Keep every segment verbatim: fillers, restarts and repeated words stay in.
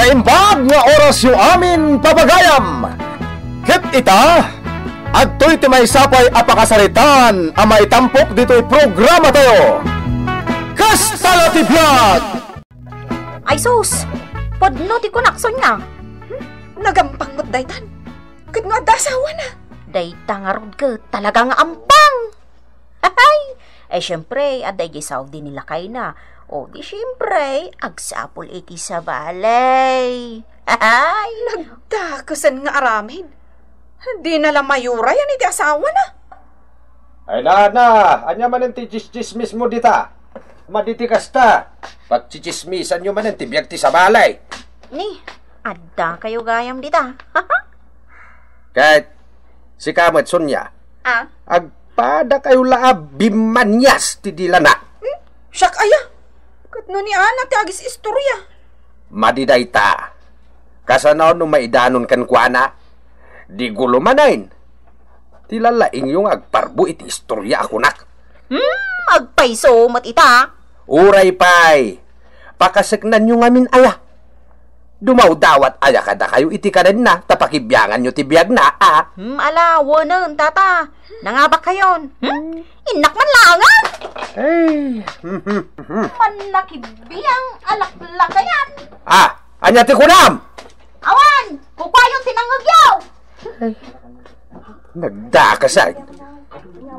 Imbag nga orasyo amin, papagayam! Ket ita, adtoy ti maysa pay a pakasaritaan a maitampok ditoy programatayo. Kasta la ti biag! Ay sus! Pudno ti kunak, Sonia. Hmm? Nagampang met daytan. Ket no adda asawana? Dayta ngarud ket talaga nga ampang. Ay, eh, siyempre, adda idiay saog di ni lakayna. O, di siyempre, agsapul iti sabali. Ay! Nagdakesan nga aramid. Dina la mayurayan iti asawana. Ay, nana, ania manen ti tsistsismismo dita? Madi ti kasta, pagtsitsismisanyo manen ti biag ti sabali. Ni, adda kayo gayam dita. Ket sika met, Sonia, ah? Agpada kayo la a bimmanias ti dilana. Hmm? Siak aya? Ket no ni Ana ti agis-istorya. Madi dayta. Kasano no maidanon kenkuana? Di gulo manen ti lalaingyo nga agparbo iti istorya a kunak. Hmm, agpayso met ita. Uray pay, pakaseknanyo ngamin aya. Dumawdawat aya kadakayo iti kadenna ta pakibianganyo ti biagna, a? Hmm, ala, wenen, tata. Nangabak kayon. Hmm? Innak man langan. Ay. Mannakibiang alaklakayan. Ah, ania ti kunam? Awan, kukuayon ti nangngegyo. Ay. Nagdakasay.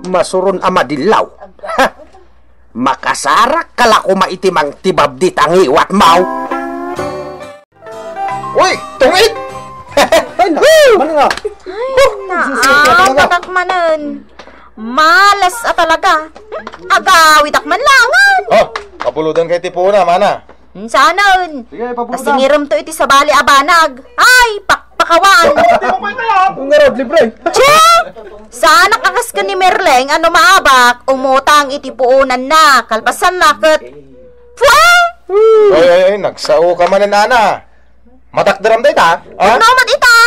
Masuron a madillaw. Ha! Makasarak ka la koma iti mangtibabdi ta ngiwat maw. Uy, tungit! Ay, na, Woo! Ano nga? Ay, naapatak manen. Malas a talaga. Agawidak man langan. Oh, pabulodan kay ti puona, mana. Saanen? Sige, pabulodan. Kasingirem to iti sabali a banag. Ay, pakpakawan. Ngarud, libre. Che! Saanak a kas ken ni Merleng a no maabak, umutang iti puonanna, kalpasanna ket, pwe! Ay, ay, ay, nagsao ka manen, ana. Matakderam dayta, ha? No, mat ita.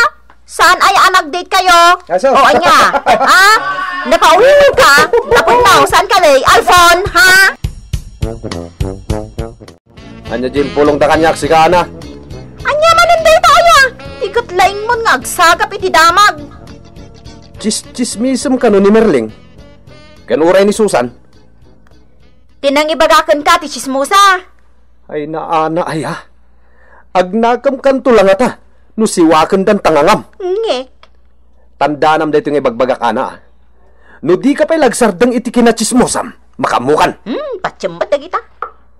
Saan aya a nag-date kayo? Aso. O, anya? Ha? Napauli ka? Tapos na, saan ka, Lay? Alfon, ha? Anya diay impulongda kaniak, sika, ana? Anya manen dayta aya? Ti ket laingmon nga agsagap iti damag. Tsis-, tsismisem kano ni Merling? Ken uray ni Susan? Ti nangibaga kenka ti tsismosa. Ay, naana aya. Agnakem kanto la ngata no siwakendan ta ngangam. Ngek. Tandanam daytoy nga ibagbagak, ana. No dika pay la agsardeng iti kinatsismosam, makaammokan. Hmm, patiem met dagita.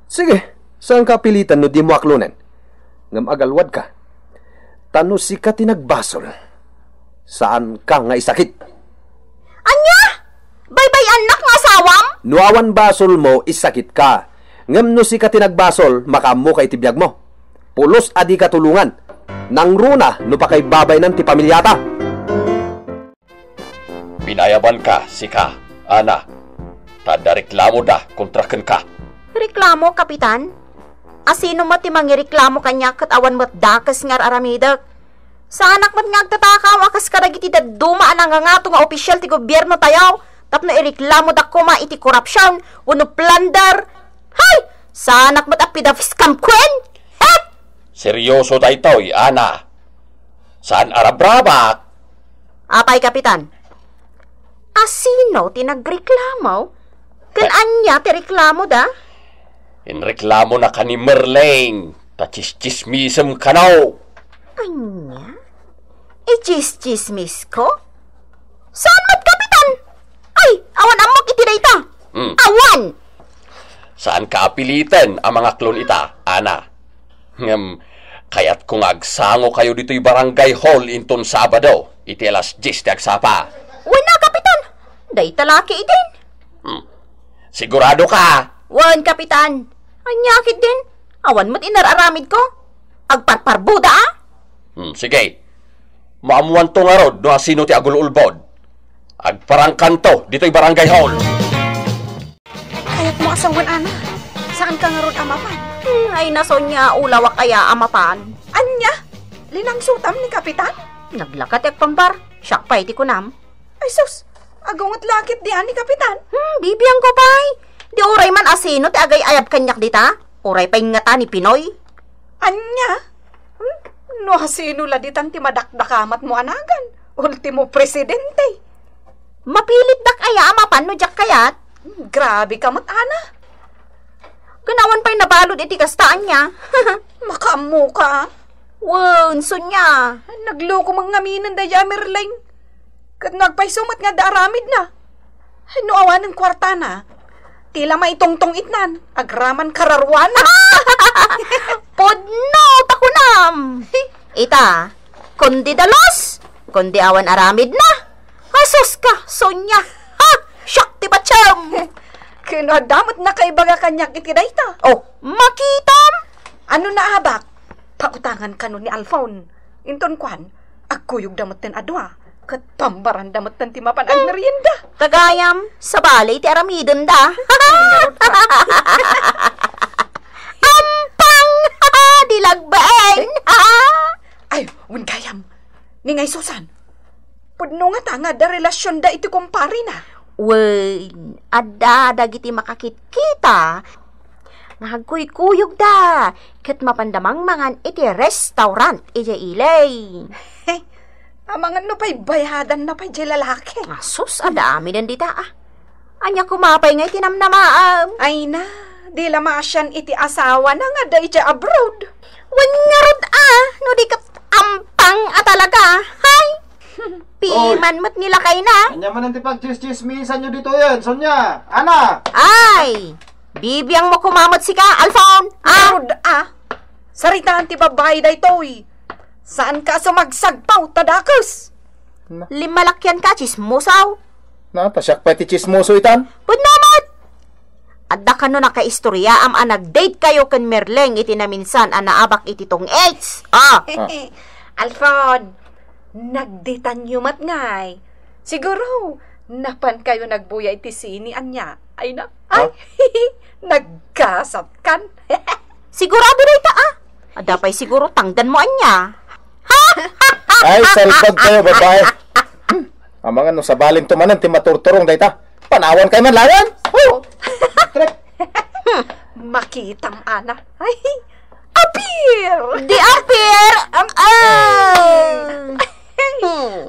Sige, saanka a pilitan no dimo aklonen. Ngem agalwadka. Ta no sika ti nagbasol, saanka nga isakit. Ania? Baybay-annak nga asawam? No awan basolmo, isakitka. Ngem no sika ti nagbasol, makaammoka iti biagmo. Pulos a dika tulongan. Nangruna no pakaibabaynan ti pamiliata. Pinayabanka, sika, Ana, ta adda reklamoda kontra kenka. Reklamo, Kapitan? Asino met ti mangireklamo kaniak ket awan met dakes nga ar-aramidek? Saanak met nga agtatakaw a kas kadagiti dadduma a nangangato nga opisyal ti gobiernotayo tapno ireklamodak koma iti korupsion wenno plunder. Hay! Saanak met a pidafis kam kuen! Hek! Seryoso daytoy, Ana. Saan a rabrabak. Apay, Kapitan? Asino ti nagreklamo? Ken ania ti reklamoda? Inreklamona ka ni Merleng ta tsistsismisem kano. Ania? Itsistsismisko? Saan met, Kapitan? Ay, awan ammok iti dayta. Hmm. Awan! Saanka a piliten a mangaklon ita, Ana. Ngem, kayatko nga agsangokayo ditoy barangay hall inton Sabado, iti alas dies ti agsapa. Wen a, Kapitan. Dayta la ketdin. Hmm. Siguradoka? Wen, Kapitan. Ania ketdin? Awan met inar-aramidko. Agparparboda, a? Hmm, sige. Maammoanto ngarud no asino ti agul-ulbod. Agparangkanto ditoy barangay hall. Kayatmo a sawen, Ana. Saanka ngarud a mapan? Hmm, ay, Sonia, ulawak aya a mapan. Ania? Linangsotam ni Kapitan? Naglaka ti agpangbar. Siak pay ti kunam. Ay sus, agunget la ketdi a ni Kapitan. Hmm, bibiangko pay. Di uray man asino ti agay-ayab kaniak dita. Uray pay ngata ni Pinoy. Ania? No asino la ditan ti madakdakamatmo a nagan? Ultimo presidente. Mapilitdak aya a mapan no diak kayat? Grabe ka met, Ana. Ken awan pay nabalud iti kasta, ania? Makaammo ka, a. Wen, Sonia. Nagloko man ngaminen daydi a Merleng. Ket no agpayso met nga adda aramidna. No awanen kuartana, ti la maitungtong itnan, agraman kararuana. Pudno ta kunam! Ita, kundi dalos, kundi awan aramidna. Asus ka, Sonia! Ha! Siak ti patiem! Ken no adda met nakaibaga kaniak iti dayta. Oh, makitam! Ano naabak? Pautangan kano ni Alfon. Inton kuan, agkuyogda metten a dua, ket pambaranda metten ti mapan agmerienda. Kagayam, sabali ti aramidenda. Ampang! Di lagbeng! Ay, wen gayam. Ni ngay Susan, pudno ngata nga adda relasionda iti kumparina. Wen, adda dagiti makakitkita nga agkuykuyogda ket mapanda mangmangan iti restaurant idiay ili. Amangan no pay bayadanna pay diay lalaki. Asus, adda amiden dita, a. Ania koma pay nga iti namnamaam? Ay na, di la maasian iti asawana nga adda idiay abroad. Wen ngarud, a, no di ket ampang a talaga. Hay! Piman met ni lakayna. Ania manen ti pagtsistsismisanyo ditoyen, Sonia? Ana! Ay! Bibiangmo koma met sika, Alfon! Ah! Ngarud, a. Saritaan ti babai daytoy. Saanka a sumagsagpaw ta dakes. Na. Limmalakianka, tsismosaw. Na, ta siak pay ti tsismoso itan. Pudno met! Adda kano nakaistoriaam a nag-date kayo ken Merleng iti naminsan a naabak iti tong H? Ah! Ah. Alfon, nagdetanyo met ngay. Siguro, napan kayo nagbuya iti sini, ania? Ay na. Ay, ah? Naggasat kan. Sigurado dayta, a. Adda pay siguro tangdanmo, ania? Ay, salbag kayo, babae. Hmm. Amangan no sabalin to manen ti maturturong dayta. Panawan kay man laeng. Oh. Trek. Makitam, Ana. Ay, apir! Di apir! Ang, ah!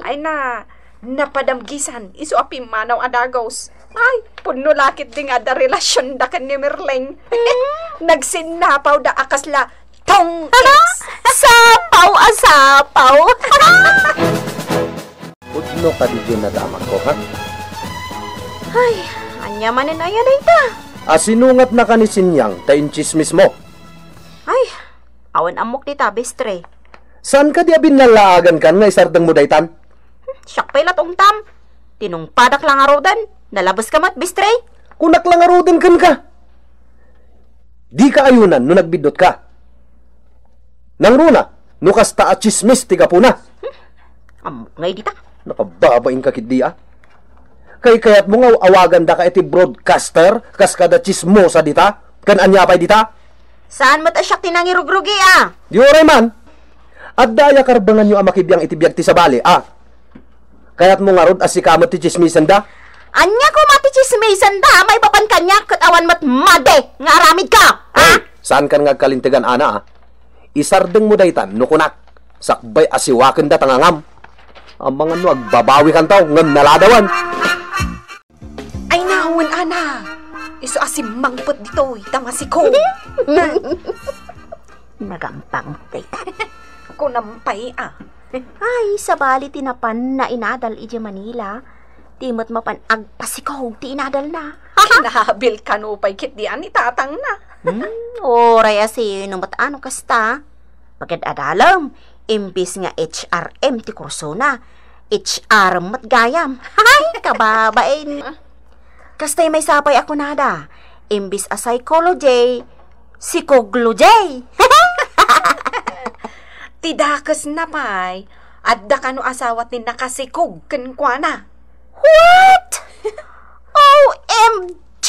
Ay na, napadamgisan, isu a pimmanaw a dagos. Ay, pudno la ketdi nga adda relasionda ken ni Merleng. Hmm? Nagsinnapawda a kasla tong X. Sapaw a sapaw! Pudno kadi diay nadamagko, ha? Ay, ania manen aya dayta? Asinungatnaka ni Sinyang ta intsismismo? Ay, awan ammok dita, bestre. Saan kadi a binnallaagan kan nga isardengmo daytan? Hmm, siak pay la ti ungtam. Tinungpadak la ngaruden, nalabeska met, bestre. Kunak la ngaruden kenka. Dika ayunan no nagbiddutka. Nangruna, no kasta a tsismis ti gapuna. Hmm, ammok ngay dita. Nakababainka ketdi, a. Kaykayatmo nga aw-awagandaka iti broadcaster, kas kada tsismosa dita? Ken ania pay dita? Saan met a siak ti nangirugrugi, a? Di uray man. Adda aya karbenganyo a makibiang iti biag ti sabali, a? Kayatmo ngarud a sika met ti tsismisenda? Ania koma ti tsismisenda? Maipapan kaniak ket awan met madi nga aramidka, a? Ay, saankan nga agkalintegan, Ana, a? Isardengmo daytan no kunak, sakbay a siwakenda ta ngangam. Amangan no agbabawikanto ngem naladawan. Ay, nawen, Ana. Isu a simmangpet ditoy ta masikog. Nagampang dayta. Kunam pay, a. Ay, sabali ti napanna inadal idiay Manila. Ti met mapan agpasikog ti inadalna. Kinabil kano pay ketdi a ni tatangna. Hmm, uray a sino met a no kasta. Pagad-adalem, imbis nga H R M ti kursona, H R met gayam. Ay, kababain. Kastay maysa pay a kunada, imbis a psychology, sikoglogy. Ti dakesna pay, adda kano asawa ti nakasikog kenkuana. What? O M G!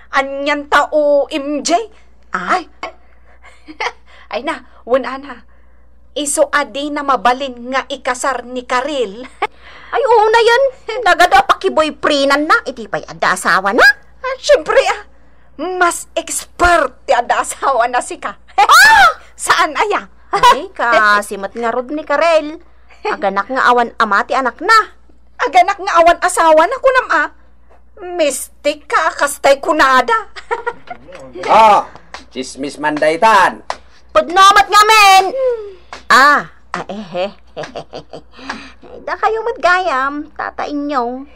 Anian ta O M G? Ay. Ay na, wen, Ana. Isu a dina mabalin nga ikasar ni Karil. Ay, una yan. Nagadu a pakiboyfriendanna. Iti pay adda asawana? Ah, siyempre, a. Mas expert ti adda asawana sika. Ah! Saan aya? Ay, kaasi met ngarud ni Karel. Aganak nga awan ama ti anakna. Aganak nga awan asawana, kunam a? Mistik ka a kastay kunada. Ah, tsismis man daytan. Pudno met ngamin. Ah, ah, eh, eh. Dakayo met gayam, Tata Inyong.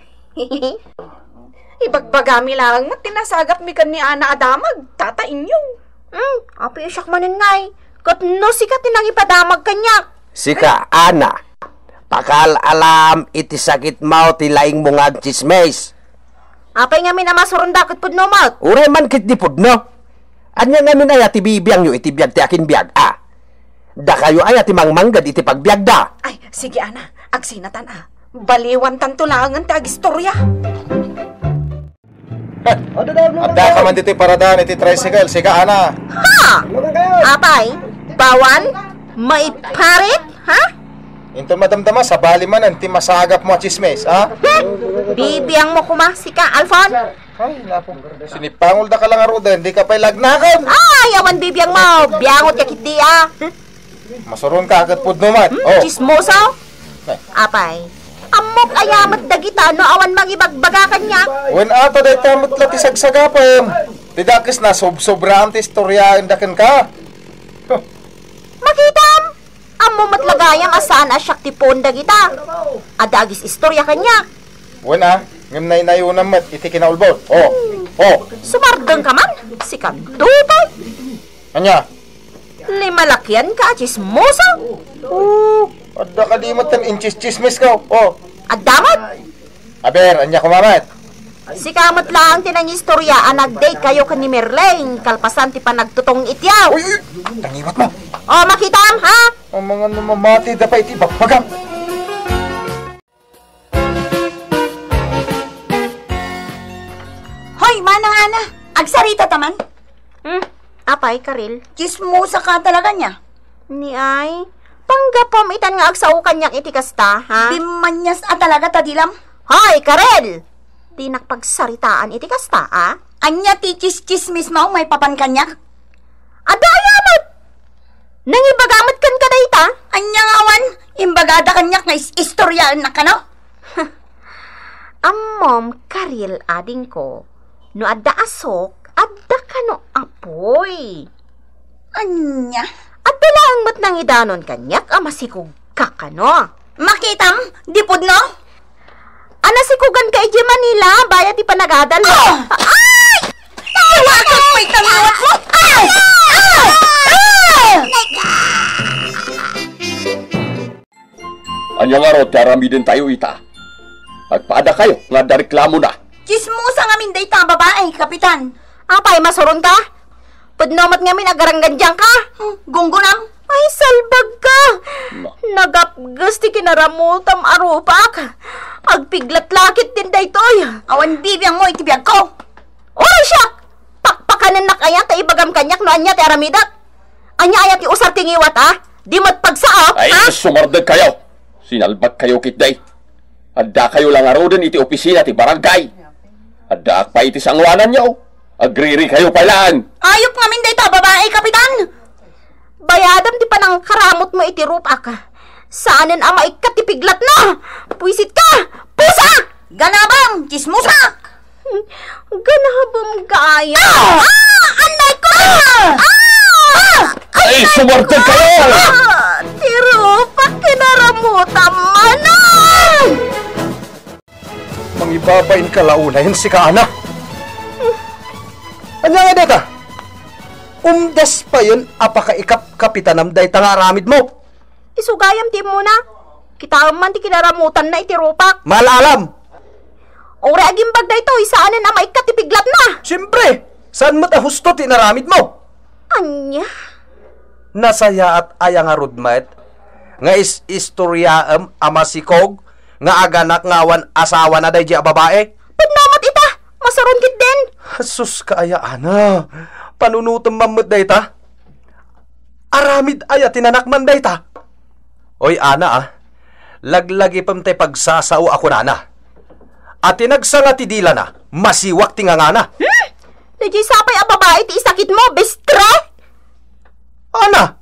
Ibagbagami laeng met ti nasagapmi ken ni Ana a damag, Tata Inyong. Hmm, apay siak manen ngay. Ket no sika ti nangipadamag kaniak. Sika, Ana. Pakal-alam iti sakitmo ti laingmo nga agtsismis. Apay ngamin a masuronda ket pudno met? Uray man ket di pudno. Ania ngamin aya ti bibiangyo iti biag ti akinbiag, a? Dakayo aya ti mangmangged iti pagbiagda? Ay, sige, Ana. Agsinatan, a. Baliwantanto laengen ti agistorya. Adda ka man ditoy paradaan iti tricycle, sika, Ana. Ha? Apay, bawan? Maiparit? Ha? Inton madamdama, sabali manen ti masagapmo a tsismis, ha? Hmm? Bibiangmo koma, sika, Alfon? Ay, naku. Sinipangolda ka la ngaruden, di ka pay lagnaken. Ay, awan bibiangmo. Biangot ka ketdi, a. Masuronka ket pudno met. Hmm, oh. Tsismoso? Ay. Apay, ammok aya met dagita no awan mangibagbaga kaniak? Wen, ata dayta met la ti sagsagapem. Ti dakes na, sobsobraam ti istoryaenda kenka. Makitam? Ammom met la gayam a saan a siak ti puon dagita. Adda agisistorya kaniak. Wen a, ngem naynayonam met iti kinaulbod. Oh, oh. Sumardengka man, sikan dutay. Ania? Limalakianka a tsismoso. Oh, adda kadi met ti intsistsismisko. Oh. Adda met. Aber, ania koma met? Sika met laeng ti nangistorya a nag-date kayo ken ni Merleng kalpasan ti panagtutong itiaw. Uy, uy! Tangiwat mo! O, makitam, ha? Amangan no mamati da pay iti bagbagam. Hoy, Manang Ana! Agsarita ta man? Hmm, apay, Karel? Tsismosa ka talaga nia. Ni ay, panggapom itan nga agsao kaniak iti kasta, ha? Bimmanias a talaga ta dilam. Hoy, Karel! Dinak pagsaritaan iti kasta, a? Ania ti tsis-, tsismismo maipapan kaniak? Adda aya met? Nangibaga met kenka dayta? Ania nga awan? Imbagada kaniak nga is-, istoryaennak kano? Ammom, Karel, adingko, no adda asok, adda kano apuy. Ania? Adda laeng met nangidanon kaniak a masikog ka kano. Makitam, di pudno? A, nasikogan ka idiay Manila, bayat ti panagadal. Ah! Ay! Tawagak pay tangiwat mo! Ay! Ah! Ah! Ania ngarud ti aramidentayo ita? Agpaada kayo nga adda reklamona. Tsismosa ngamin dayta a babai, Kapitan. Apay, masuronka? Pudno met ngamin a garanggandiangka? Hmm, gunggonam. Ay, salbagka! Na. Nagapges ti kinaramutam a rupak. Agpiglat la ketdin daytoy. Awan bibiangmo iti biagko. Uray siak! Pakpakanennak aya ta ibagam kaniak no ania ti aramidek? Ania aya ti usar ti ngiwat, a? Di met pagsaok, a? Ay, sumardengkayo! Sinalbagkayo ketdi. Addakayo la ngaruden iti opisina ti barangay. Addaak pay iti sangoananyo. Agririkayo pay laeng. Ayup ngamin dayta a babai, Kapitan! Bayadem ti panangkaramutmo iti rupak. Saanen a maikkat ti piglatna. Puisit ka! Pusa! Ganabem! Tsismosak! Ganabem gayam. Ah! Ah! Anay ko! Ah! Ah! Ay, sumardengkayo! Ah! Ti rupak kinaramutam manen! Mangibabain ka la unay, sika, Ana. Ania nga dayta? Umdas payen a pakaikapkapitanam dayta nga aramidmo. Isu gayam ti immuna. Kitaem man ti kinaramutanna iti rupak. Maal-alam! Uray agimbag daytoy, saanen a maikkat ti piglatna. Siempre, saan met a husto ti inaramidmo? Ania? Nasayaat aya ngarud met nga is-istoryaem a masikog nga aganak nga awan asawana daydiay a babai? Pudno met ita, masuron ketdin. Sus ka aya, Ana. Panunotem man met dayta. Aramid aya ti nanakman dayta? Oy, Ana, a. Laglagipem tay pagsasao a kunana. A ti nagsanga ti dilana, masiwak ti ngangana. Hmm? Daydiay sapay a babai ti isakitmo, bestre? Ana,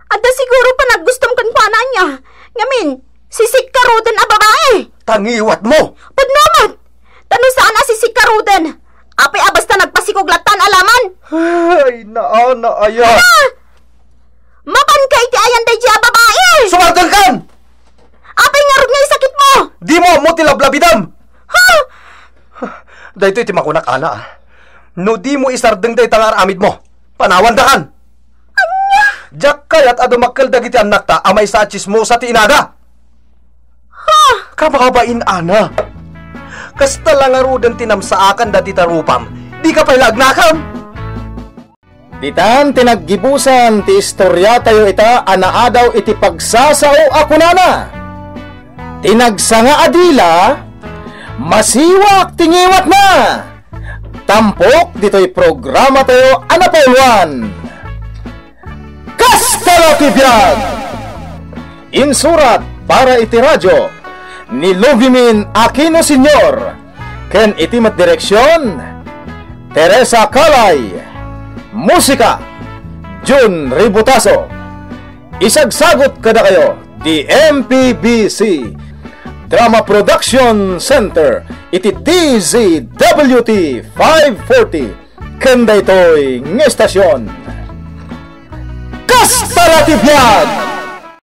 Adda siguro panaggustom kenkuana ania. Ngamin, sisikkaruden a babae. Ta ngiwatmo. Pudno met. Ta no saan a sisikkaruden, apay a basta nagpasikog lattan a laman? Ay, naana aya. Ala! Mapanka iti ayan daydi a babae. Sumardengkan! Apay ngarud nga isakitmo? Dimo ammo ti lablabidam. Ha? Daytoy ti makunak, Ana, a. No dimo isardeng dayta nga ar-amidmo, panawandakan. Ania? Diak kayat a dumakkel dagiti annakta a maysa a tsismosa ti inada. Ha? Kababain, Ana. Kasta la ngaruden ti namsaakan dati tarupam, dika pay la agnakam. Ditan ti naggibusan ti istoriatayo ita a naadaw iti pagsasao a kunana, "Ti nagsanga a dila, masiwak ti ngiwatna." Tampok ditoy programatayo a napauluan, Kasta la ti Biag! Insurat para iti radyo ni Lovimin Aquino Senior, ken iti met direksion, Teresa Calay. Musika, Jun Ributaso. Isagsagut kadakayo ti M P B C Drama Production Center iti D Z W T five forty, ken daytoy nga estasion. Kasta la ti biag!